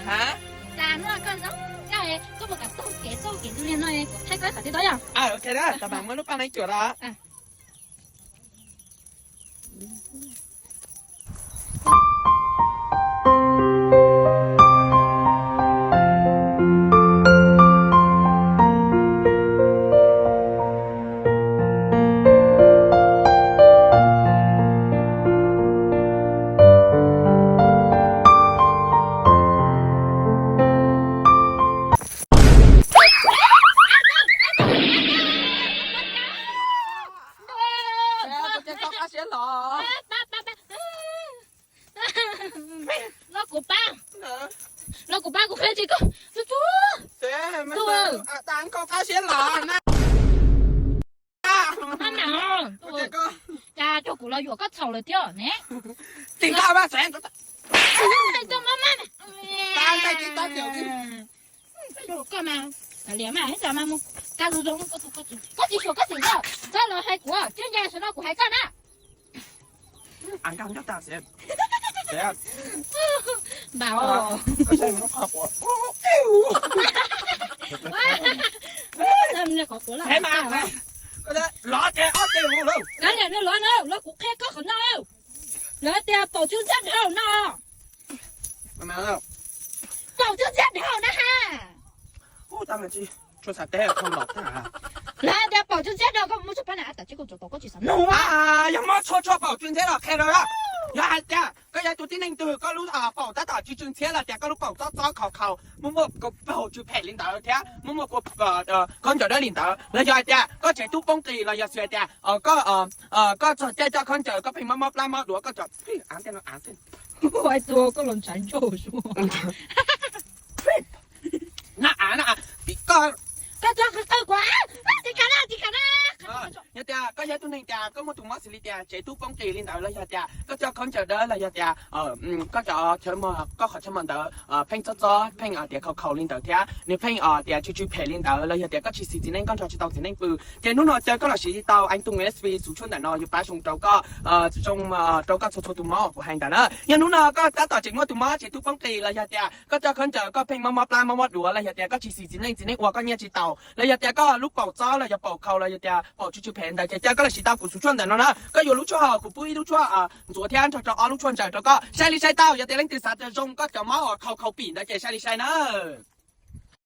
Cas no koj zoo nkauj, koj mus kom txog kev txog kev ntug li no, kuv thaij koj qhov twg tau yom? Ok, tab mas muab lub paj no cuam los. Los kuv pab, los kuv pab kuv qhia tsis koj. Tus, tus, tus, qab siab los na. Mab mam, cas cuag kuv los yuam koj txhaum lawm thiab ne. Tim koj mas xev. Tus mab mam, koj mas, koj liam mas, koj mas mus, koj zoo zoo, koj tsis xyuas koj xeem, koj los hais kuv, tsis ntshai, saum no kuv hais koj na. Lov tias ob teg, lov, lov, kuv qhia koj qhov no, lawv tias paum tsw ntxhiab dhau no. Paum tsw ntxhiab dhau na ha. Lawv tias paum tsw ntxhiab dhau, koj muab tshuaj pab na, tam sim koj tsis tau, koj tsis xav nug. Yog muab tshuaj, tshuaj paum tsw ntxhiab los qhia rau, yog hais tias koj yog tus tib neeg twg koj lub paum tab tom tsw tsw ntxhiab los tias koj lub paum txob txob khaus khaus, muaj muaj kua paum tsw phem li ntawd thiab muaj muaj khaub ncaws dawb li ntawd, los yog hais tias koj tsev tub poob qis, los yog xws hais tias koj, koj txog caij coj khaub ncaws koj pheej mob mob plab mob duav, koj tso, na, na, tim koj, koj tso qhov qw kuv, tim koj na, tim koj na. Yog tias koj yog tus neeg tias koj muaj tus mob xws li tias tsev tub poob qis li ntawd, los yog tias koj coj khaub ncaws dawb, los yog tias koj cov chaw, koj qhov chaw mos ntawd pheej txob txob, pheej tias khaus khaus li ntawd thiab nws pheej tias tsw tsw phem li ntawd, los yog tias koj tsis xis txiv neej, koj nrog tsis tau txiv neej pw, ces hnub no caw koj los siv tau Anh Tùng ét pê xu tshuaj ntawm no yuav pab zoo rau koj, zoo rau koj txhua txhua tus mob uas kuv hais ntawd na. Yog hnub no koj tab tom tseem muaj tus mob tsev tub poob qis, los yog tias koj coj khaub ncaws koj pheej mob mob plab mob mob duav, los yog tias koj tsis xis txiv neej, txiv neej ua koj nyiaj tsis taus, los yog tias koj lub paum txob los yog paum khaus los yog tias paum tsw tsw phem ntawd, ces caw koj los siv tau kuv xu tshuaj ntawm no na. Koj yuav lub tshuaj, kuv pub ib lub tshuaj ntxuav thiab nrog rau ob lub tshuaj ntsaws rau koj, saib li saib tau, yog tias leej twg xav tias zoo koj cov mob uas khaus khaus pim ntawd ces saib li saib na.